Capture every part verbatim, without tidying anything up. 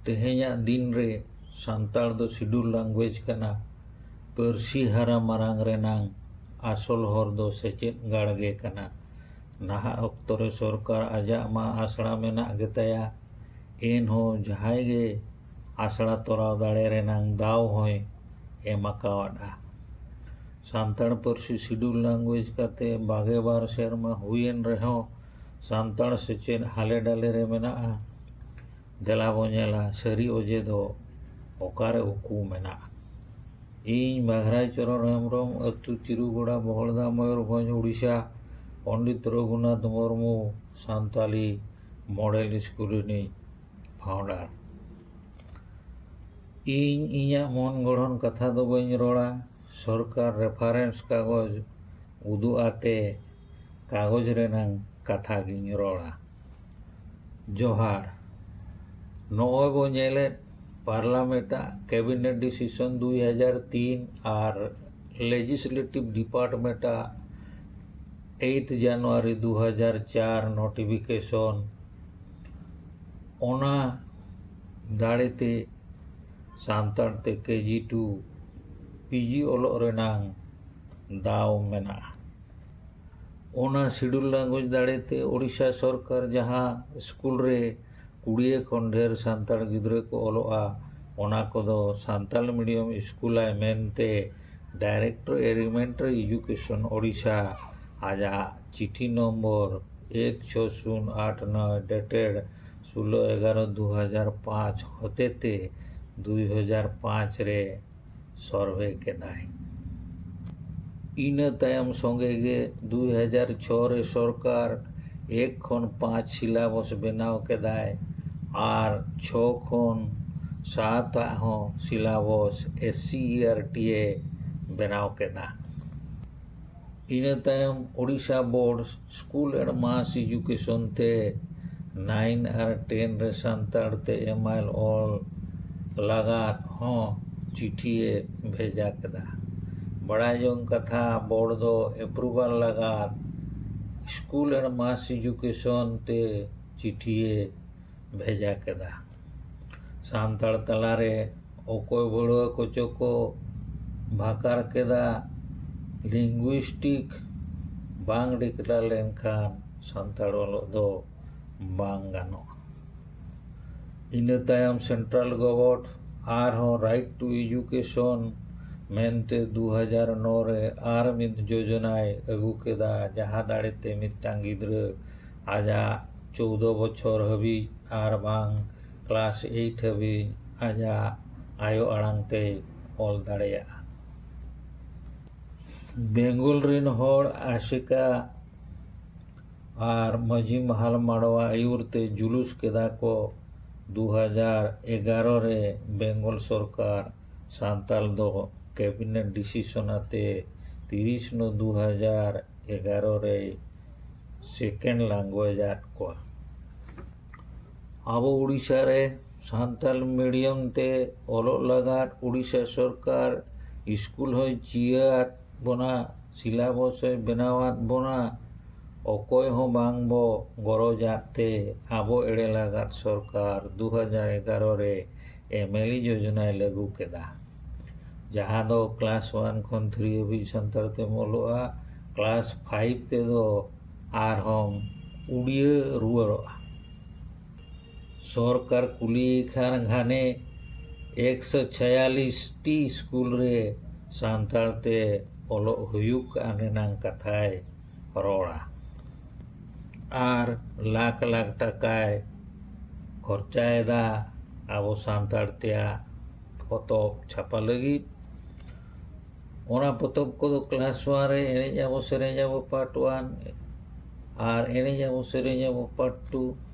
ᱛᱮᱦᱮᱧᱟᱜ ᱫᱤᱱ ᱨᱮ ᱥᱟᱱᱛᱟᱲ ᱫᱚ ᱥᱤᱰᱩᱞ ᱞᱟᱝᱜᱩᱭᱮᱡᱽ ᱠᱟᱱᱟ᱾ ᱯᱟᱹᱨᱥᱤ ᱦᱟᱨᱟ ᱢᱟᱨᱟᱝ ᱨᱮᱱᱟᱝ ᱟᱥᱚᱞ ᱦᱚᱨ ᱫᱚ ᱥᱮᱪᱮᱫ ᱜᱟᱲ ᱜᱮ ᱠᱟᱱᱟ᱾ ᱱᱟᱦᱟᱜ ᱚᱠᱛᱚ ᱨᱮ ᱥᱚᱨᱠᱟᱨ ᱟᱡᱟᱜ ᱢᱟ ᱟᱥᱲᱟ ᱢᱮᱱᱟᱜ ᱜᱮᱛᱟᱭᱟ, ᱮᱱᱦᱚᱸ ᱡᱟᱦᱟᱸᱭ ᱜᱮ ᱟᱥᱲᱟ ᱛᱚᱨᱟᱣ ᱫᱟᱲᱮ ᱨᱮᱱᱟᱝ ᱫᱟᱣ ᱦᱚᱸᱭ ᱮᱢ ᱟᱠᱟᱣᱟᱫᱼᱟ᱾ ᱥᱟᱱᱛᱟᱲ ᱯᱟᱹᱨᱥᱤ ᱥᱤᱰᱩᱞ ᱞᱟᱝᱜᱩᱭᱮᱡᱽ ᱠᱟᱛᱮ ᱵᱟᱜᱮ ᱵᱟᱨ ᱥᱮᱨᱢᱟ ᱦᱩᱭᱮᱱ ᱨᱮᱦᱚᱸ ᱥᱟᱱᱛᱟᱲ ᱥᱮᱪᱮᱫ ᱦᱟᱞᱮ ᱰᱟᱞᱮ ᱨᱮ ᱢᱮᱱᱟᱜᱼᱟ᱾ ᱫᱮᱞᱟ ᱵᱚ ᱧᱮᱞᱟ ᱥᱟᱹᱨᱤ ᱚᱡᱮ ᱫᱚ ᱚᱠᱟᱨᱮ ᱩᱠᱩ ᱢᱮᱱᱟᱜᱼᱟ᱾ ᱤᱧ ᱵᱟᱜᱷᱨᱟᱭ ᱪᱚᱨᱚᱱ ᱦᱮᱢᱵᱨᱚᱢ, ᱟᱹᱛᱩ ᱪᱤᱨᱩᱜᱚᱲᱟ, ᱵᱚᱦᱚᱲᱫᱟ, ᱢᱚᱭᱩᱨᱵᱷᱚᱸᱡᱽ, ᱩᱲᱤᱥᱥᱟ, ᱯᱚᱱᱰᱤᱛ ᱨᱚᱜᱷᱩᱱᱟᱛᱷ ᱢᱩᱨᱢᱩ ᱥᱟᱱᱛᱟᱞᱤ ᱢᱚᱰᱮᱞ ᱥᱠᱩᱞ ᱨᱤᱱᱤᱡ ᱯᱷᱟᱣᱩᱱᱰᱟᱨ᱾ ᱤᱧ ᱤᱧᱟᱹᱜ ᱢᱚᱱ ᱜᱚᱲᱦᱚᱱ ᱠᱟᱛᱷᱟ ᱫᱚ ᱵᱟᱹᱧ ᱨᱚᱲᱟ, ᱥᱚᱨᱠᱟᱨ ᱨᱮᱯᱷᱟᱨᱮᱱᱥ ᱠᱟᱜᱚᱡᱽ ᱩᱫᱩᱜ ᱟᱛᱮ ᱠᱟᱜᱚᱡᱽ ᱨᱮᱱᱟᱝ ᱠᱟᱛᱷᱟ ᱜᱤᱧ ᱨᱚᱲᱟ᱾ ᱡᱚᱦᱟᱨ᱾ ᱱᱚᱜᱼᱚᱭ ᱵᱚ ᱧᱮᱞᱮᱫ ᱯᱟᱨᱞᱟᱢᱮᱱᱴ ᱟᱜ ᱠᱮᱵᱤᱱᱮᱴ ᱰᱤᱥᱤᱥᱚᱱ ᱫᱩᱭ ᱦᱟᱡᱟᱨ ᱛᱤᱱ ᱟᱨ ᱞᱮᱡᱤᱥᱞᱮᱴᱤᱵᱷ ᱰᱤᱯᱟᱨᱴᱢᱮᱱᱴ ᱟᱜ ᱮᱭᱤᱛᱷ ᱡᱟᱱᱩᱣᱟᱨᱤ ᱫᱩ ᱦᱟᱡᱟᱨ ᱪᱟᱨ ᱱᱳᱴᱤᱯᱷᱤᱠᱮᱥᱚᱱ, ᱚᱱᱟ ᱫᱟᱲᱮᱛᱮ ᱥᱟᱱᱛᱟᱲ ᱛᱮ ᱠᱮᱡᱤ ᱴᱩ ᱯᱤᱡᱤ ᱚᱞᱚᱜ ᱨᱮᱱᱟᱝ ᱫᱟᱣ ᱢᱮᱱᱟᱜᱼᱟ᱾ ᱚᱱᱟ ᱥᱤᱰᱩᱞ ᱞᱟᱝᱜᱩᱭᱮᱡᱽ ᱫᱟᱲᱮᱛᱮ ᱳᱰᱤᱥᱟ ᱥᱚᱨᱠᱟᱨ ᱡᱟᱦᱟᱸ ᱥᱠᱩᱞ ᱨᱮ ᱠᱩᱲᱤᱭᱟᱹ ᱠᱷᱚᱱ ᱰᱷᱮᱨ ᱥᱟᱱᱛᱟᱲ ᱜᱤᱫᱽᱨᱟᱹ ᱠᱚ ᱚᱞᱚᱜᱼᱟ, ᱚᱱᱟ ᱠᱚᱫᱚ ᱥᱟᱱᱛᱟᱲ ᱢᱤᱰᱤᱭᱟᱢ ᱥᱠᱩᱞᱟᱭ ᱢᱮᱱᱛᱮ ᱰᱟᱭᱨᱮᱠᱴᱚᱨ ᱮᱞᱤᱢᱮᱱᱴᱟᱨᱤ ᱮᱰᱩᱠᱮᱥᱚᱱ ᱳᱰᱤᱥᱟ ᱟᱡᱟᱜ ᱪᱤᱴᱷᱤ ᱱᱚᱢᱵᱚᱨ ᱮᱠ ᱪᱷᱚ ᱥᱩᱱ ᱟᱴ ᱱᱚᱭ ᱰᱮᱴᱮᱰ ᱥᱳᱞᱳ ᱮᱜᱟᱨᱚ ᱫᱩ ᱦᱟᱡᱟᱨ ᱯᱟᱸᱪ ᱦᱚᱛᱮᱛᱮ ᱫᱩᱭ ᱦᱟᱡᱟᱨ ᱯᱟᱸᱪ ᱨᱮ ᱥᱚᱨᱵᱷᱮ ᱠᱮᱫᱟᱭ᱾ ᱤᱱᱟᱹ ᱛᱟᱭᱚᱢ ᱥᱚᱸᱜᱮ ᱜᱮ ᱫᱩᱭ ᱦᱟᱡᱟᱨ ᱪᱷᱚ ᱨᱮ ᱥᱚᱨᱠᱟᱨ ᱮᱠ ᱠᱷᱚᱱ ᱯᱟᱸᱪ ᱥᱤᱞᱟᱵᱚᱥ ᱵᱮᱱᱟᱣ ᱠᱮᱫᱟᱭ ᱟᱨ ᱪᱷᱚ ᱠᱷᱚᱱ ᱥᱟᱛ ᱟᱜ ᱦᱚᱸ syllabus S C E R T A ᱵᱮᱱᱟᱣ ᱠᱮᱫᱟ᱾ ᱤᱱᱟᱹ ᱛᱟᱭᱚᱢ ᱳᱰᱤᱥᱟ ᱵᱳᱨᱰ ᱥᱠᱩᱞ ᱮᱱᱰ ᱢᱟᱥ ᱮᱰᱩᱠᱮᱥᱚᱱ ᱛᱮ ᱱᱟᱭᱤᱱ ᱟᱨ ᱴᱮᱱ ᱨᱮ ᱥᱟᱱᱛᱟᱲ ᱛᱮ ᱮᱢ ᱟᱭ ᱮᱞ ᱚᱞ ᱞᱟᱜᱟᱫ ᱦᱚᱸ ᱪᱤᱴᱷᱤᱭᱮ ᱵᱷᱮᱡᱟ ᱠᱮᱫᱟ᱾ ᱵᱟᱲᱟᱭ ᱡᱚᱝ ᱠᱟᱛᱷᱟ, ᱵᱳᱨᱰ ᱫᱚ ᱮᱯᱨᱩᱵᱷᱟᱞ ᱞᱟᱜᱟᱫ ᱥᱠᱩᱞ ᱮᱱᱰ ᱢᱟᱥ ᱮᱰᱩᱠᱮᱥᱚᱱ ᱛᱮ ᱪᱤᱴᱷᱤᱭᱮ ᱵᱷᱮᱡᱟ ᱠᱮᱫᱟ᱾ ᱥᱟᱱᱛᱟᱲ ᱛᱟᱞᱟᱨᱮ ᱚᱠᱚᱭ ᱵᱟᱹᱲᱣᱟᱹ ᱠᱚᱪᱚ ᱠᱚ ᱵᱷᱟᱠᱟᱨ ᱠᱮᱫᱟ, ᱞᱤᱝᱜᱩᱭᱤᱥᱴᱤᱠ ᱵᱟᱝ ᱰᱤᱠᱞᱮᱭᱟᱨ ᱞᱮᱱᱠᱷᱟᱱ ᱥᱟᱱᱛᱟᱲ ᱚᱞᱚᱜ ᱫᱚ ᱵᱟᱝ ᱜᱟᱱᱚᱜᱼᱟ᱾ ᱤᱱᱟᱹ ᱛᱟᱭᱚᱢ ᱥᱮᱱᱴᱨᱟᱞ ᱜᱚᱵᱷᱚᱨᱱᱢᱮᱱᱴ ᱟᱨᱦᱚᱸ ᱨᱟᱭᱤᱴ ᱴᱩ ᱮᱰᱩᱠᱮᱥᱚᱱ ᱢᱮᱱᱛᱮ ᱫᱩ ᱦᱟᱡᱟᱨ ᱱᱚ ᱨᱮ ᱟᱨ ᱢᱤᱫ ᱡᱳᱡᱚᱱᱟᱭ ᱟᱹᱜᱩ ᱠᱮᱫᱟ, ᱡᱟᱦᱟᱸ ᱫᱟᱲᱮᱛᱮ ᱢᱤᱫᱴᱟᱝ ᱜᱤᱫᱽᱨᱟᱹ ᱟᱡᱟᱜ ᱪᱳᱫᱚ ᱵᱚᱪᱷᱚᱨ ᱦᱟᱹᱵᱤᱡ ᱟᱨ ᱵᱟᱝ ᱠᱞᱟᱥ ᱮᱭᱤᱴ ᱦᱟᱹᱵᱤᱡ ᱟᱡᱟᱜ ᱟᱭᱳ ᱟᱲᱟᱝ ᱛᱮᱭ ᱚᱞ ᱫᱟᱲᱮᱭᱟᱜᱼᱟ᱾ ᱵᱮᱝᱜᱚᱞ ᱨᱤᱱ ᱦᱚᱲ ᱟᱥᱮᱠᱟ ᱟᱨ ᱢᱟᱹᱡᱷᱤ ᱢᱟᱦᱟᱞ ᱢᱟᱰᱣᱟ ᱟᱹᱭᱩᱨ ᱛᱮ ᱡᱩᱞᱩᱥ ᱠᱮᱫᱟ ᱠᱚ᱾ ᱫᱩ ᱦᱟᱡᱟᱨ ᱮᱜᱟᱨᱚ ᱨᱮ ᱵᱮᱝᱜᱚᱞ ᱥᱚᱨᱠᱟᱨ ᱥᱟᱱᱛᱟᱲ ᱫᱚ ᱠᱮᱵᱤᱱᱮᱴ ᱰᱤᱥᱤᱥᱚᱱ ᱟᱛᱮ ᱛᱤᱨᱤᱥ ᱱᱚ ᱫᱩ ᱦᱟᱡᱟᱨ ᱮᱜᱟᱨᱚ ᱨᱮᱭ ᱥᱮᱠᱮᱱᱰ ᱞᱟᱝᱜᱩᱭᱮᱡᱽ ᱟᱫ ᱠᱚᱣᱟ᱾ ᱟᱵᱚ ᱩᱲᱤᱥᱥᱟ ᱨᱮ ᱥᱟᱱᱛᱟᱲ ᱢᱤᱰᱤᱭᱟᱢ ᱛᱮ ᱚᱞᱚᱜ ᱞᱟᱹᱜᱟᱫ ᱩᱲᱤᱥᱥᱟ ᱥᱚᱨᱠᱟᱨ ᱥᱠᱩᱞ ᱦᱚᱸᱭ ᱪᱤᱭᱟᱹ ᱟᱫ ᱵᱚᱱᱟ, ᱥᱤᱞᱟᱵᱚᱥ ᱦᱚᱸᱭ ᱵᱮᱱᱟᱣ ᱟᱫ ᱵᱚᱱᱟ᱾ ᱚᱠᱚᱭ ᱦᱚᱸ ᱵᱟᱝ ᱵᱚ ᱜᱚᱨᱚᱡᱟᱫ ᱛᱮ ᱟᱵᱚ ᱮᱲᱮ ᱞᱟᱹᱜᱟᱫ ᱥᱚᱨᱠᱟᱨ ᱫᱩ ᱦᱟᱡᱟᱨ ᱮᱜᱟᱨᱚ ᱨᱮ ᱮᱢᱮᱞᱤ ᱡᱳᱡᱚᱱᱟᱭ ᱞᱟᱹᱜᱩ ᱠᱮᱫᱟ, ᱡᱟᱦᱟᱸ ᱫᱚ ᱠᱞᱟᱥ ᱚᱣᱟᱱ ᱠᱷᱚᱱ ᱛᱷᱨᱤ ᱦᱟᱹᱵᱤᱡ ᱥᱟᱱᱛᱟᱲ ᱛᱮᱢ ᱚᱞᱚᱜᱼᱟ, ᱠᱞᱟᱥ ᱯᱷᱟᱭᱤᱵᱷ ᱛᱮᱫᱚ ᱟᱨᱦᱚᱸᱢ ᱩᱰᱤᱭᱟᱹ ᱨᱩᱣᱟᱹᱲᱚᱜᱼᱟ᱾ ᱥᱚᱨᱠᱟᱨ ᱠᱩᱞᱤᱭᱮ ᱠᱷᱟᱱ ᱜᱷᱟᱱᱮ ᱮᱠᱥᱚ ᱪᱷᱟᱭᱟᱞᱤᱥ ᱴᱤ ᱥᱠᱩᱞ ᱨᱮ ᱥᱟᱱᱛᱟᱲ ᱛᱮ ᱚᱞᱚᱜ ᱦᱩᱭᱩᱜ ᱠᱟᱱ ᱨᱮᱱᱟᱝ ᱠᱟᱛᱷᱟᱭ ᱨᱚᱲᱟ᱾ ᱟᱨ ᱞᱟᱠᱷ ᱞᱟᱠᱷ ᱴᱟᱠᱟᱭ ᱠᱷᱚᱨᱪᱟᱭᱮᱫᱟ ᱟᱵᱚ ᱥᱟᱱᱛᱟᱲ ᱛᱮᱭᱟᱜ ᱯᱚᱛᱚᱵ ᱪᱷᱟᱯᱟ ᱞᱟᱹᱜᱤᱫ᱾ ᱚᱱᱟ ᱯᱚᱛᱚᱵ ᱠᱚᱫᱚ ᱠᱞᱟᱥ ᱚᱣᱟᱱ ᱨᱮ ᱮᱱᱮᱡ ᱟᱵᱚ ᱥᱮᱨᱮᱧ ᱟᱵᱚ ᱯᱟᱨᱴ ᱚᱣᱟᱱ ᱟᱨ ᱮᱱᱮᱡ ᱟᱵᱚ ᱥᱮᱨᱮᱧ ᱟᱵᱚ ᱯᱟᱨᱴ ᱴᱩ,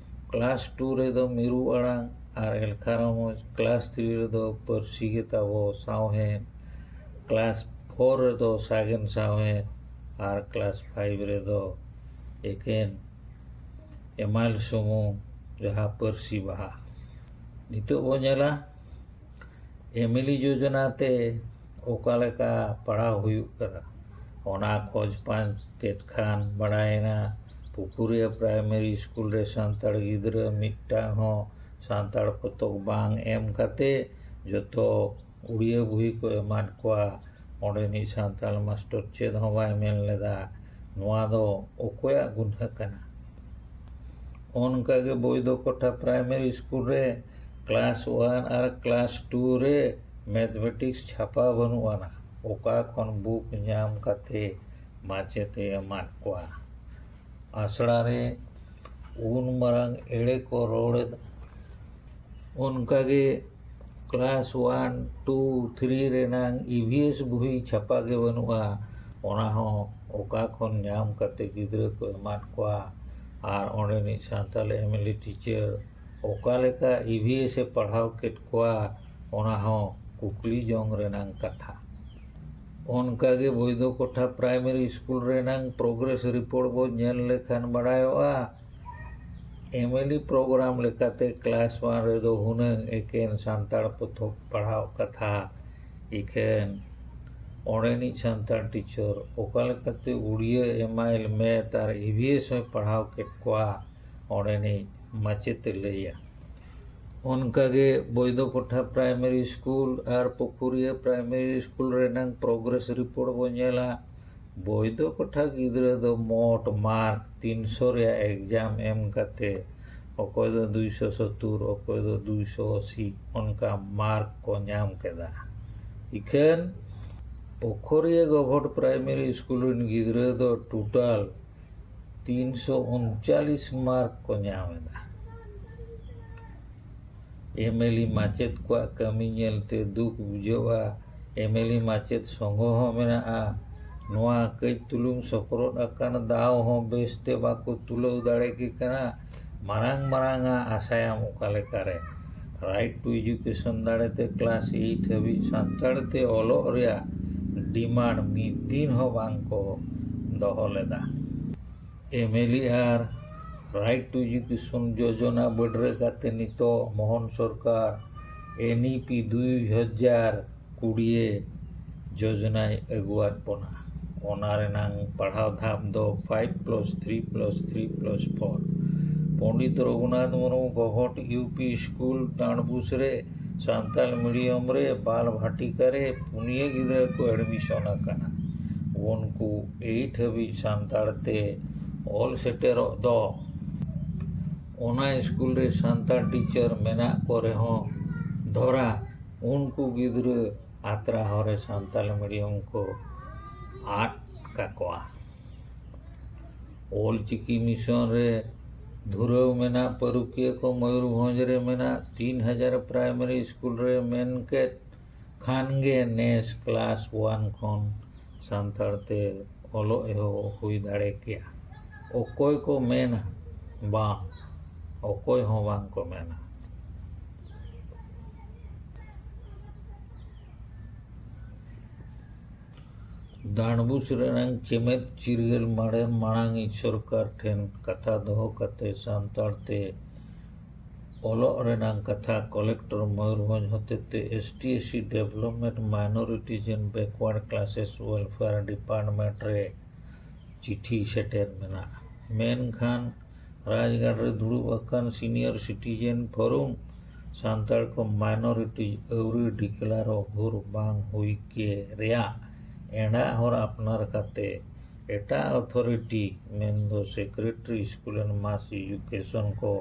ᱠᱞᱟᱥ ᱴᱩ ᱨᱮᱫᱚ ᱢᱤᱨᱩ ᱟᱲᱟᱝ ᱟᱨ ᱮᱞᱠᱷᱟ ᱨᱚᱢᱚᱡᱽ, ᱠᱞᱟᱥ ᱛᱷᱨᱤ ᱨᱮᱫᱚ ᱯᱟᱹᱨᱥᱤ ᱜᱮ ᱛᱟᱵᱚ ᱥᱟᱶᱦᱮᱫ, ᱠᱞᱟᱥ ᱯᱷᱳᱨ ᱨᱮᱫᱚ ᱥᱟᱜᱮᱱ ᱥᱟᱶᱦᱮᱫ ᱟᱨ ᱠᱞᱟᱥ ᱯᱷᱟᱭᱤᱵᱷ ᱨᱮᱫᱚ ᱮᱠᱮᱱ ᱮᱢᱟᱭᱮᱞ ᱥᱩᱢᱩᱝ, ᱡᱟᱦᱟᱸ ᱯᱟᱹᱨᱥᱤ ᱵᱟᱦᱟ᱾ ᱱᱤᱛᱚᱜ ᱵᱚ ᱧᱮᱞᱟ ᱮᱢᱮᱞᱤ ᱡᱳᱡᱚᱱᱟ ᱛᱮ ᱚᱠᱟ ᱞᱮᱠᱟ ᱯᱟᱲᱦᱟᱣ ᱦᱩᱭᱩᱜ ᱠᱟᱱᱟ, ᱚᱱᱟ ᱠᱷᱚᱡᱽ ᱯᱟᱸᱪ ᱠᱮᱫ ᱠᱷᱟᱱ ᱵᱟᱲᱟᱭᱮᱱᱟ ᱯᱩᱠᱩᱨᱤᱭᱟᱹ ᱯᱨᱟᱭᱢᱟᱨᱤ ᱥᱠᱩᱞ ᱨᱮ ᱥᱟᱱᱛᱟᱲ ᱜᱤᱫᱽᱨᱟᱹ ᱢᱤᱫᱴᱟᱝ ᱦᱚᱸ ᱥᱟᱱᱛᱟᱲ ᱯᱚᱛᱚᱵ ᱵᱟᱝ ᱮᱢ ᱠᱟᱛᱮ ᱡᱚᱛᱚ ᱩᱲᱤᱭᱟᱹ ᱵᱩᱦᱤ ᱠᱚ ᱮᱢᱟᱫ ᱠᱚᱣᱟ᱾ ᱚᱸᱰᱮᱱᱤᱡ ᱥᱟᱱᱛᱟᱲ ᱢᱟᱥᱴᱚᱨ ᱪᱮᱫ ᱦᱚᱸ ᱵᱟᱭ ᱢᱮᱱ ᱞᱮᱫᱟ, ᱱᱚᱣᱟ ᱫᱚ ᱚᱠᱚᱭᱟᱜ ᱜᱩᱱᱦᱟᱹ ᱠᱟᱱᱟ? ᱚᱱᱠᱟᱜᱮ ᱵᱳᱭᱫᱚ ᱠᱚᱴᱷᱟ ᱯᱨᱟᱭᱢᱟᱨᱤ ᱥᱠᱩᱞ ᱨᱮ ᱠᱞᱟᱥ ᱳᱣᱟᱱ ᱟᱨ ᱠᱞᱟᱥ ᱴᱩ ᱨᱮ ᱢᱮᱛᱷᱢᱮᱴᱤᱠᱥ ᱪᱷᱟᱯᱟ ᱵᱟᱹᱱᱩᱜ ᱟᱱᱟ, ᱚᱠᱟ ᱠᱷᱚᱱ ᱵᱩᱠ ᱧᱟᱢ ᱠᱟᱛᱮ ᱢᱟᱪᱮᱛ ᱮ ᱮᱢᱟᱫ ᱠᱚᱣᱟ? ᱟᱥᱲᱟ ᱨᱮ ᱩᱱ ᱢᱟᱨᱟᱝ ᱮᱲᱮ ᱠᱚ ᱨᱚᱲ ᱮᱫᱟ᱾ ᱚᱱᱠᱟᱜᱮ ᱠᱞᱟᱥ ᱳᱣᱟᱱ, ᱴᱩ, ᱛᱷᱨᱤ ᱨᱮᱱᱟᱝ ᱤ ᱵᱷᱤ ᱮᱥ ᱵᱩᱦᱤ ᱪᱷᱟᱯᱟ ᱜᱮ ᱵᱟᱹᱱᱩᱜᱼᱟ, ᱚᱱᱟ ᱦᱚᱸ ᱚᱠᱟ ᱠᱷᱚᱱ ᱧᱟᱢ ᱠᱟᱛᱮ ᱜᱤᱫᱽᱨᱟᱹ ᱠᱚ ᱮᱢᱟᱫ ᱠᱚᱣᱟ? ᱟᱨ ᱚᱸᱰᱮᱱᱤᱡ Santal M L A teacher ᱚᱠᱟ ᱞᱮᱠᱟ ᱤ ᱵᱷᱤ ᱮᱥ ᱮ ᱯᱟᱲᱦᱟᱣ ᱠᱮᱫ ᱠᱚᱣᱟ, ᱚᱱᱟ ᱦᱚᱸ ᱠᱩᱠᱞᱤ ᱡᱚᱝ ᱨᱮᱱᱟᱝ ᱠᱟᱛᱷᱟ᱾ ᱚᱱᱠᱟᱜᱮ ᱵᱳᱭᱫᱚ ᱠᱚᱴᱷᱟ ᱯᱨᱟᱭᱢᱟᱨᱤ ᱥᱠᱩᱞ ᱨᱮᱱᱟᱝ ᱯᱨᱳᱜᱨᱮᱥ ᱨᱤᱯᱳᱨᱴ ᱵᱚ ᱧᱮᱞ ᱞᱮᱠᱷᱟᱱ ᱵᱟᱲᱟᱭᱚᱜᱼᱟ, ᱮᱢ ᱮᱞ ᱤ ᱯᱨᱳᱜᱨᱟᱢ ᱞᱮᱠᱟᱛᱮ ᱠᱞᱟᱥ ᱳᱣᱟᱱ ᱨᱮᱫᱚ ᱦᱩᱱᱟᱹᱝ ᱮᱠᱮᱱ ᱥᱟᱱᱛᱟᱲ ᱯᱚᱛᱚᱵ ᱯᱟᱲᱦᱟᱣ ᱠᱟᱛᱷᱟ᱾ ᱤᱠᱷᱟᱹᱱ ᱚᱸᱰᱮᱱᱤᱡ ᱥᱟᱱᱛᱟᱲ ᱴᱤᱪᱟᱨ ᱚᱠᱟ ᱞᱮᱠᱟᱛᱮ Oriya, M I L, math ᱟᱨ ᱤ ᱵᱷᱤ ᱮᱥ ᱦᱚᱸᱭ ᱯᱟᱲᱦᱟᱣ ᱠᱮᱫ ᱠᱚᱣᱟ, ᱚᱸᱰᱮᱱᱤᱡ ᱢᱟᱪᱮᱛ ᱮ ᱞᱟᱹᱭᱟ᱾ ᱚᱱᱠᱟᱜᱮ ᱵᱳᱭᱫᱚ ᱠᱚᱴᱷᱟ ᱯᱨᱟᱭᱢᱟᱨᱤ ᱥᱠᱩᱞ ᱟᱨ ᱯᱩᱠᱷᱩᱨᱤᱭᱟᱹ ᱯᱨᱟᱭᱢᱟᱨᱤ ᱥᱠᱩᱞ ᱨᱮᱱᱟᱝ ᱯᱨᱳᱜᱨᱮᱥ ᱨᱤᱯᱳᱨᱴ ᱵᱚ ᱧᱮᱞᱟ᱾ ᱵᱳᱭᱫᱚ ᱠᱚᱴᱷᱟ ᱜᱤᱫᱽᱨᱟᱹ ᱫᱚ ᱢᱳᱴ ᱢᱟᱨᱠ ᱛᱤᱱᱥᱚ ᱨᱮᱭᱟᱜ ᱮᱠᱡᱟᱢ ᱮᱢ ᱠᱟᱛᱮ ᱚᱠᱚᱭ ᱫᱚ ᱫᱩᱭᱥᱚ ᱥᱚᱛᱛᱚᱨ, ᱚᱠᱚᱭ ᱫᱚ ᱫᱩᱭᱥᱚ ᱟᱥᱤ, ᱚᱱᱠᱟ ᱢᱟᱨᱠ ᱠᱚ ᱧᱟᱢ ᱠᱮᱫᱟ᱾ ᱤᱠᱷᱟᱹᱱ ᱯᱩᱠᱷᱩᱨᱤᱭᱟᱹ ᱜᱚᱵᱷᱚᱨᱢᱮᱱᱴ ᱯᱨᱟᱭᱢᱟᱨᱤ ᱥᱠᱩᱞ ᱨᱮᱱ ᱜᱤᱫᱽᱨᱟᱹ ᱫᱚ ᱴᱳᱴᱟᱞ ᱛᱤᱱᱥᱚ ᱩᱱᱪᱟᱞᱤᱥ ᱢᱟᱨᱠ ᱠᱚ ᱧᱟᱢ ᱮᱫᱟ᱾ ᱮᱢ ᱮᱞ ᱤ ᱢᱟᱪᱮᱛ ᱠᱚᱣᱟᱜ ᱠᱟᱹᱢᱤ ᱧᱮᱞᱛᱮ ᱫᱩᱠ ᱵᱩᱡᱷᱟᱹᱜᱼᱟ᱾ ᱮᱢ ᱮᱞ ᱤ ᱢᱟᱪᱮᱛ ᱥᱚᱝᱜᱷᱚ ᱦᱚᱸ ᱢᱮᱱᱟᱜᱼᱟ᱾ ᱱᱚᱣᱟ ᱠᱟᱹᱡ ᱛᱩᱞᱩᱝ ᱥᱚᱠᱨᱚᱫ ᱟᱠᱟᱱ ᱫᱟᱣ ᱦᱚᱸ ᱵᱮᱥᱛᱮ ᱵᱟᱠᱚ ᱛᱩᱞᱟᱹᱣ ᱫᱟᱲᱮ ᱠᱮ ᱠᱟᱱᱟ᱾ ᱢᱟᱨᱟᱝ ᱢᱟᱨᱟᱝ ᱟᱜ ᱟᱥᱟᱭᱟᱢ ᱚᱠᱟ ᱞᱮᱠᱟᱨᱮ? ᱨᱟᱭᱤᱴ ᱴᱩ ᱮᱡᱩᱠᱮᱥᱚᱱ ᱫᱟᱲᱮᱛᱮ ᱠᱞᱟᱥ ᱮᱭᱤᱴ ᱦᱟᱹᱵᱤᱡ ᱥᱟᱱᱛᱟᱲ ᱛᱮ ᱚᱞᱚᱜ ᱨᱮᱭᱟᱜ ᱰᱤᱢᱟᱱᱰ ᱢᱤᱫ ᱫᱤᱱ ᱦᱚᱸ ᱵᱟᱝ ᱠᱚ ᱫᱚᱦᱚ ᱞᱮᱫᱟ᱾ M L E R right to education ᱡᱳᱡᱚᱱᱟ ᱵᱟᱹᱰᱨᱟᱹ ᱠᱟᱛᱮ ᱱᱤᱛᱚᱜ ᱢᱳᱦᱚᱱ ᱥᱚᱨᱠᱟᱨ ᱮᱱ ᱤ ᱯᱤ ᱫᱩᱭ ᱦᱟᱡᱟᱨ ᱠᱩᱲᱤᱭᱮ ᱡᱳᱡᱚᱱᱟᱭ ᱟᱹᱜᱩᱣᱟᱫ ᱵᱚᱱᱟ᱾ ᱚᱱᱟ ᱨᱮᱱᱟᱝ ᱯᱟᱲᱦᱟᱣ ᱫᱷᱟᱯ ᱫᱚ five plus three plus three plus four. Pandit Raghunath Murmu government U P school Dandbus ᱨᱮ ᱥᱟᱱᱛᱟᱲ ᱢᱤᱰᱤᱭᱟᱢ ᱨᱮ ᱵᱟᱞ ᱵᱷᱟᱴᱤᱠᱟ ᱨᱮ ᱯᱩᱱᱭᱟᱹ ᱜᱤᱫᱽᱨᱟᱹ ᱠᱚ ᱮᱰᱢᱤᱥᱚᱱ ᱟᱠᱟᱱᱟ᱾ ᱩᱱᱠᱩ ᱮᱭᱤᱴ ᱦᱟᱹᱵᱤᱡ ᱥᱟᱱᱛᱟᱲ ᱛᱮ ᱚᱞ ᱥᱮᱴᱮᱨᱚᱜ ᱫᱚ ᱚᱱᱟ ᱥᱠᱩᱞ ᱨᱮ ᱥᱟᱱᱛᱟᱲ ᱴᱤᱪᱟᱨ ᱢᱮᱱᱟᱜ ᱠᱚ ᱨᱮᱦᱚᱸ ᱫᱷᱚᱨᱟ ᱩᱱᱠᱩ ᱜᱤᱫᱽᱨᱟᱹ ᱟᱛᱨᱟ ᱦᱚᱨ ᱨᱮ ᱥᱟᱱᱛᱟᱲ ᱢᱤᱰᱤᱭᱟᱢ ᱠᱚ ᱟᱫ ᱠᱟᱠᱚᱣᱟ᱾ ᱚᱞ ᱪᱤᱠᱤ ᱢᱤᱥᱚᱱ ᱨᱮ ᱫᱷᱩᱨᱟᱹᱣ ᱢᱮᱱᱟᱜ ᱯᱟᱹᱨᱩᱠᱷᱤᱭᱟᱹ ᱠᱚ ᱢᱚᱭᱩᱨᱵᱷᱚᱸᱡᱽ ᱨᱮ ᱢᱮᱱᱟᱜ ᱛᱤᱱ ᱦᱟᱡᱟᱨ ᱯᱨᱟᱭᱢᱟᱨᱤ ᱥᱠᱩᱞ ᱨᱮ ᱢᱮᱱ ᱠᱮᱫ ᱠᱷᱟᱱ ᱜᱮ ᱱᱮᱥ ᱠᱞᱟᱥ ᱚᱣᱟᱱ ᱠᱷᱚᱱ ᱥᱟᱱᱛᱟᱲ ᱛᱮ ᱚᱞᱚᱜ ᱮᱦᱚᱵ ᱦᱩᱭ ᱫᱟᱲᱮ ᱠᱮᱭᱟ᱾ ᱚᱠᱚᱭ ᱠᱚ ᱢᱮᱱᱟ ᱵᱟᱝ, ᱚᱠᱚᱭ ᱦᱚᱸ ᱵᱟᱝ ᱠᱚ ᱢᱮᱱᱟ᱾ ᱰᱟᱸᱰᱵᱩᱥ ᱨᱮᱱᱟᱝ ᱪᱮᱢᱮᱫ ᱪᱤᱨᱜᱟᱹᱞ ᱢᱟᱲᱮ ᱢᱟᱲᱟᱝᱤᱡ ᱥᱚᱨᱠᱟᱨ ᱴᱷᱮᱱ ᱠᱟᱛᱷᱟ ᱫᱚᱦᱚ ᱠᱟᱛᱮ ᱥᱟᱱᱛᱟᱲ ᱛᱮ ᱚᱞᱚᱜ ᱨᱮᱱᱟᱝ ᱠᱟᱛᱷᱟ ᱠᱚᱞᱮᱠᱴᱚᱨ ᱢᱚᱭᱩᱨᱵᱷᱚᱸᱡᱽ ᱦᱚᱛᱮᱛᱮ S T S C Development Minorities and Backward Classes Welfare Department ᱨᱮ ᱪᱤᱴᱷᱤ ᱥᱮᱴᱮᱨ ᱢᱮᱱᱟᱜᱼᱟ᱾ ᱢᱮᱱᱠᱷᱟᱱ ᱨᱟᱡᱽᱜᱟᱲ ᱨᱮ ᱫᱩᱲᱩᱵ ᱟᱠᱟᱱ ᱥᱤᱱᱤᱭᱚᱨ ᱥᱤᱴᱤᱡᱮᱱ ᱯᱷᱳᱨᱩᱢ ᱥᱟᱱᱛᱟᱲ ᱠᱚ ᱢᱟᱭᱱᱚᱨᱤᱴᱤ ᱟᱹᱣᱨᱤ ᱰᱤᱠᱞᱟᱨᱚᱜ ᱵᱷᱳᱨ ᱵᱟᱝ ᱦᱩᱭ ᱠᱮ ᱨᱮᱭᱟᱜ ᱮᱸᱰᱟᱜ ᱦᱚᱨ ᱟᱯᱱᱟᱨ ᱠᱟᱛᱮ ᱮᱴᱟᱜ ᱚᱛᱷᱚᱨᱤᱴᱤ ᱢᱮᱱᱫᱚ ᱥᱮᱠᱨᱮᱴᱟᱨᱤ ᱥᱠᱩᱞ ᱮᱱᱰ ᱢᱟᱥ ᱮᱰᱩᱠᱮᱥᱚᱱ ᱠᱚ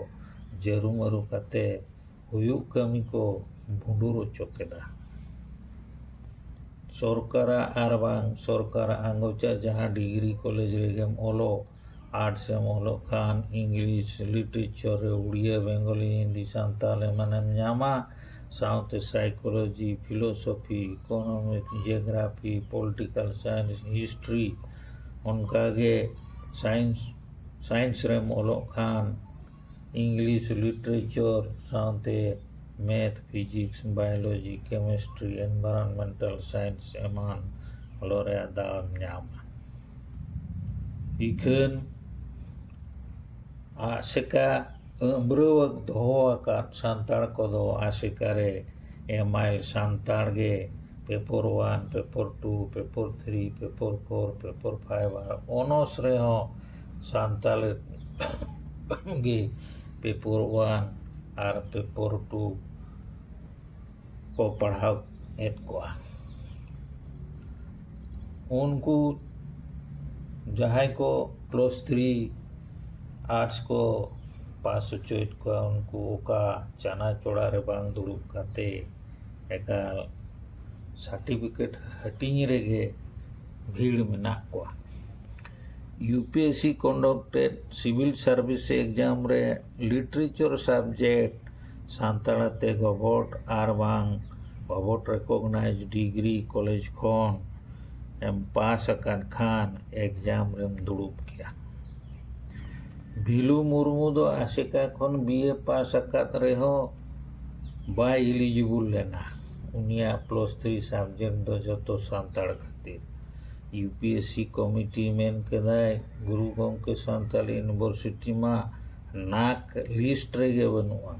ᱡᱟᱹᱨᱩᱢᱟᱹᱨᱩ ᱠᱟᱛᱮ ᱦᱩᱭᱩᱜ ᱠᱟᱹᱢᱤ ᱠᱚ ᱵᱷᱩᱸᱰᱩᱨ ᱚᱪᱚ ᱠᱮᱫᱟ᱾ ᱥᱚᱨᱠᱟᱨᱟᱜ ᱟᱨ ᱵᱟᱝ ᱥᱚᱨᱠᱟᱨᱟᱜ ᱟᱸᱜᱚᱪᱟᱜ ᱡᱟᱦᱟᱸ ᱰᱤᱜᱽᱨᱤ ᱠᱚᱞᱮᱡᱽ ᱨᱮᱜᱮᱢ ᱚᱞᱚᱜ, ᱟᱨᱴᱥ ᱮᱢ ᱚᱞᱚᱜ ᱠᱷᱟᱱ ᱤᱝᱞᱤᱥ ᱞᱤᱴᱟᱨᱮᱪᱟᱨ ᱨᱮ ᱩᱲᱤᱭᱟ, ᱵᱮᱝᱜᱚᱞᱤ, ᱦᱤᱱᱫᱤ, ᱥᱟᱱᱛᱟᱲ ᱮᱢᱟᱱᱮᱢ ᱧᱟᱢᱟ᱾ ᱥᱟᱶᱛᱮ psychology, philosophy, economic, geography, political science, history, ᱚᱱᱠᱟᱜᱮ ᱥᱟᱭᱮᱱᱥ, ᱥᱟᱭᱮᱱᱥ ᱨᱮᱢ ᱚᱞᱚᱜ ᱠᱷᱟᱱ ᱤᱝᱞᱤᱥ ᱞᱤᱴᱟᱨᱮᱪᱟᱨ ᱥᱟᱶᱛᱮ math, physics, biology, chemistry, environmental science ᱮᱢᱟᱱ ᱚᱞᱚᱜ ᱨᱮᱭᱟᱜ ᱫᱟᱣ ᱮᱢ ᱧᱟᱢᱟ᱾ ᱤᱠᱷᱟᱹᱱ ᱟᱥᱮᱠᱟ ᱟᱹᱢᱵᱽᱨᱟᱹᱣ ᱫᱚᱦᱚ ᱟᱠᱟᱫ ᱥᱟᱱᱛᱟᱲ ᱠᱚᱫᱚ ᱟᱥᱮᱠᱟ ᱨᱮ ᱮᱢᱟᱭᱮᱞ ᱥᱟᱱᱛᱟᱲ ᱜᱮ paper one, paper two, paper three, paper four, paper five ᱟᱨ ᱚᱱᱚᱨᱥ ᱨᱮᱦᱚᱸ ᱥᱟᱱᱛᱟᱲ ᱜᱮ ᱯᱮᱯᱚᱨ ᱳᱣᱟᱱ ᱟᱨ ᱯᱮᱯᱚᱨ ᱴᱩ ᱠᱚ ᱯᱟᱲᱦᱟᱣ ᱮᱫ ᱠᱚᱣᱟ᱾ ᱩᱱᱠᱩ ᱡᱟᱦᱟᱸᱭ ᱠᱚ ᱯᱞᱟᱥ ᱛᱷᱨᱤ ᱟᱨᱴᱥ ᱠᱚ ᱯᱟᱥ ᱦᱚᱪᱚᱭᱮᱫ ᱠᱚᱣᱟ, ᱩᱱᱠᱩ ᱚᱠᱟ ᱪᱟᱱᱟᱪᱚᱲᱟ ᱨᱮ ᱵᱟᱝ ᱫᱩᱲᱩᱵ ᱠᱟᱛᱮ ᱮᱠᱟᱞ ᱥᱟᱨᱴᱤᱯᱷᱤᱠᱮᱴ ᱦᱟᱹᱴᱤᱧ ᱨᱮᱜᱮ ᱵᱷᱤᱲ ᱢᱮᱱᱟᱜ ᱠᱚᱣᱟ᱾ U P S C conducted civil service exam ᱨᱮ literature subject ᱥᱟᱱᱛᱟᱲ ᱛᱮ ᱜᱚᱵᱷᱚᱴ ᱟᱨ ᱵᱟᱝ ᱜᱚᱵᱷᱚᱴ recognized degree college ᱠᱷᱚᱱ ᱮᱢ ᱯᱟᱥ ᱟᱠᱟᱫ ᱠᱷᱟᱱ exam ᱨᱮᱢ ᱫᱩᱲᱩᱵ ᱜᱮᱭᱟ᱾ ᱵᱷᱤᱞᱩ ᱢᱩᱨᱢᱩ ᱫᱚ ᱟᱥᱮᱠᱟ ᱠᱷᱚᱱ ᱵᱤ ᱮ ᱯᱟᱥ ᱟᱠᱟᱫ ᱨᱮᱦᱚᱸ ᱵᱟᱭ eligible ᱞᱮᱱᱟ᱾ ᱩᱱᱤᱭᱟᱜ ᱯᱞᱟᱥ ᱛᱷᱨᱤ subject ᱫᱚ ᱡᱚᱛᱚ ᱥᱟᱱᱛᱟᱲ ᱠᱷᱟᱹᱛᱤᱨ᱾ U P S C committee ᱢᱮᱱ ᱠᱮᱫᱟᱭ, ᱜᱩᱨᱩ ᱜᱚᱢᱠᱮ ᱥᱟᱱᱛᱟᱲᱤ university ᱢᱟ ᱱᱟᱠ list ᱨᱮᱜᱮ ᱵᱟᱹᱱᱩᱜᱼᱟ,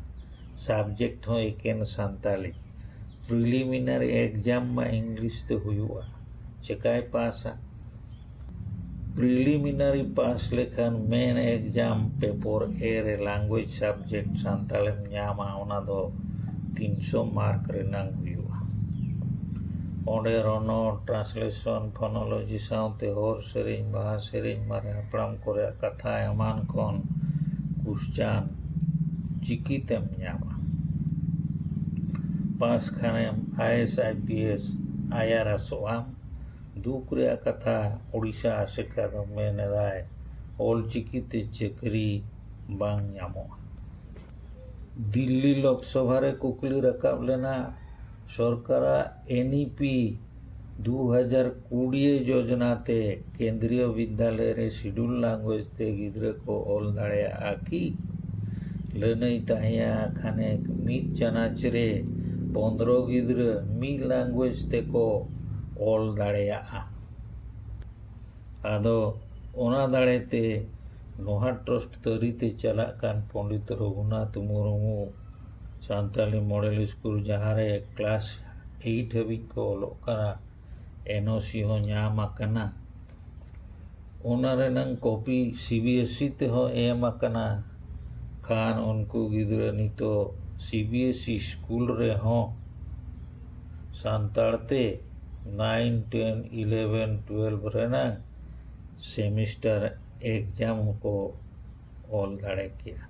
subject ᱦᱚᱸ ᱮᱠᱮᱱ ᱥᱟᱱᱛᱟᱲᱤ, preliminary exam ᱢᱟ English ᱛᱮ ᱦᱩᱭᱩᱜᱼᱟ, ᱪᱮᱠᱟᱭ ᱯᱟᱥᱟ? Preliminary ᱯᱟᱥ ᱞᱮᱠᱷᱟᱱ main exam ᱯᱮᱯᱚᱨ ᱮ ᱨᱮ language subject ᱥᱟᱱᱛᱟᱲᱮᱢ ᱧᱟᱢᱟ, ᱚᱱᱟ ᱫᱚ ᱛᱤᱱᱥᱚ ᱢᱟᱨᱠ ᱨᱮᱱᱟᱝ ᱦᱩᱭᱩᱜᱼᱟ᱾ ᱚᱸᱰᱮ ᱨᱚᱱᱚᱲ, translation, phonology ᱥᱟᱶᱛᱮ ᱦᱚᱲ ᱥᱮᱨᱮᱧ, ᱵᱟᱦᱟ ᱥᱮᱨᱮᱧ, ᱢᱟᱨᱮ ᱦᱟᱯᱲᱟᱢ ᱠᱚᱨᱮᱭᱟᱜ ᱠᱟᱛᱷᱟ ᱮᱢᱟᱱ ᱠᱷᱚᱱ question ᱪᱤᱠᱤᱛᱮᱢ ᱧᱟᱢᱟ? ᱯᱟᱥ ᱠᱷᱟᱱᱮᱢ I S, I P S, ᱟᱭᱟᱨᱟᱥᱚᱜ ᱟᱢ᱾ ᱫᱩᱠ ᱨᱮᱭᱟᱜ ᱠᱟᱛᱷᱟ, ᱳᱰᱤᱥᱟ ᱟᱥᱮᱠᱟ ᱫᱚ ᱢᱮᱱ ᱮᱫᱟᱭ, ᱚᱞ ᱪᱤᱠᱤᱛᱮ ᱪᱟᱹᱠᱨᱤ ᱵᱟᱝ ᱧᱟᱢᱚᱜᱼᱟ᱾ ᱫᱤᱞᱞᱤ ᱞᱳᱠᱥᱚᱵᱷᱟ ᱨᱮ ᱠᱩᱠᱞᱤ ᱨᱟᱠᱟᱵ ᱞᱮᱱᱟ, ᱥᱚᱨᱠᱟᱨᱟᱜ ᱮᱱ ᱤ ᱯᱤ ᱫᱩ ᱦᱟᱡᱟᱨ ᱠᱩᱲᱤ ᱡᱳᱡᱚᱱᱟ ᱛᱮ ᱠᱮᱱᱫᱨᱤᱭᱚ ᱵᱤᱫᱽᱫᱟᱞᱚᱭ ᱨᱮ schedule language ᱛᱮ ᱜᱤᱫᱽᱨᱟᱹ ᱠᱚ ᱚᱞ ᱫᱟᱲᱮᱭᱟᱜᱼᱟ ᱠᱤ? ᱞᱟᱹᱱᱟᱹᱭ ᱛᱟᱦᱮᱸᱭᱟ ᱠᱷᱟᱱᱮᱠ ᱢᱤᱫ ᱪᱟᱱᱟᱪ ᱨᱮ ᱯᱚᱱᱫᱽᱨᱚ ᱜᱤᱫᱽᱨᱟᱹ ᱢᱤᱫ language ᱛᱮᱠᱚ ᱚᱞ ᱫᱟᱲᱮᱭᱟᱜᱼᱟ᱾ ᱟᱫᱚ ᱚᱱᱟ ᱫᱟᱲᱮᱛᱮ ᱱᱚᱦᱟ ᱴᱨᱟᱥᱴ ᱛᱟᱹᱨᱤᱛᱮ ᱪᱟᱞᱟᱜ ᱠᱟᱱ ᱯᱚᱱᱰᱤᱛ ᱨᱚᱜᱷᱩᱱᱟᱛᱷ ᱢᱩᱨᱢᱩ ᱥᱟᱱᱛᱟᱞᱤ ᱢᱚᱰᱮᱞ ᱥᱠᱩᱞ, ᱡᱟᱦᱟᱸ ᱨᱮ ᱠᱞᱟᱥ ᱮᱭᱤᱴ ᱦᱟᱹᱵᱤᱡ ᱠᱚ ᱚᱞᱚᱜ ᱠᱟᱱᱟ, ᱮᱱ ᱳ ᱥᱤ ᱦᱚᱸ ᱧᱟᱢ ᱟᱠᱟᱱᱟ᱾ ᱚᱱᱟ ᱨᱮᱱᱟᱝ ᱠᱚᱯᱤ ᱥᱤ ᱵᱤ ᱮᱥ ᱤ ᱛᱮᱦᱚᱸ ᱮᱢ ᱟᱠᱟᱱᱟ᱾ ᱠᱷᱟᱱ ᱩᱱᱠᱩ ᱜᱤᱫᱽᱨᱟᱹ ᱱᱤᱛᱚᱜ C B S E school ᱨᱮᱦᱚᱸ ᱥᱟᱱᱛᱟᱲ ᱛᱮ ᱱᱟᱭᱤᱱ, ᱴᱮᱱ, ᱤᱞᱮᱵᱷᱮᱱ, ᱴᱩᱭᱮᱞᱵᱷ ᱨᱮᱱᱟᱝ ᱥᱮᱢᱤᱥᱴᱟᱨ ᱮᱠᱡᱟᱢ ᱦᱚᱸᱠᱚ ᱚᱞ ᱫᱟᱲᱮ ᱠᱮᱭᱟ᱾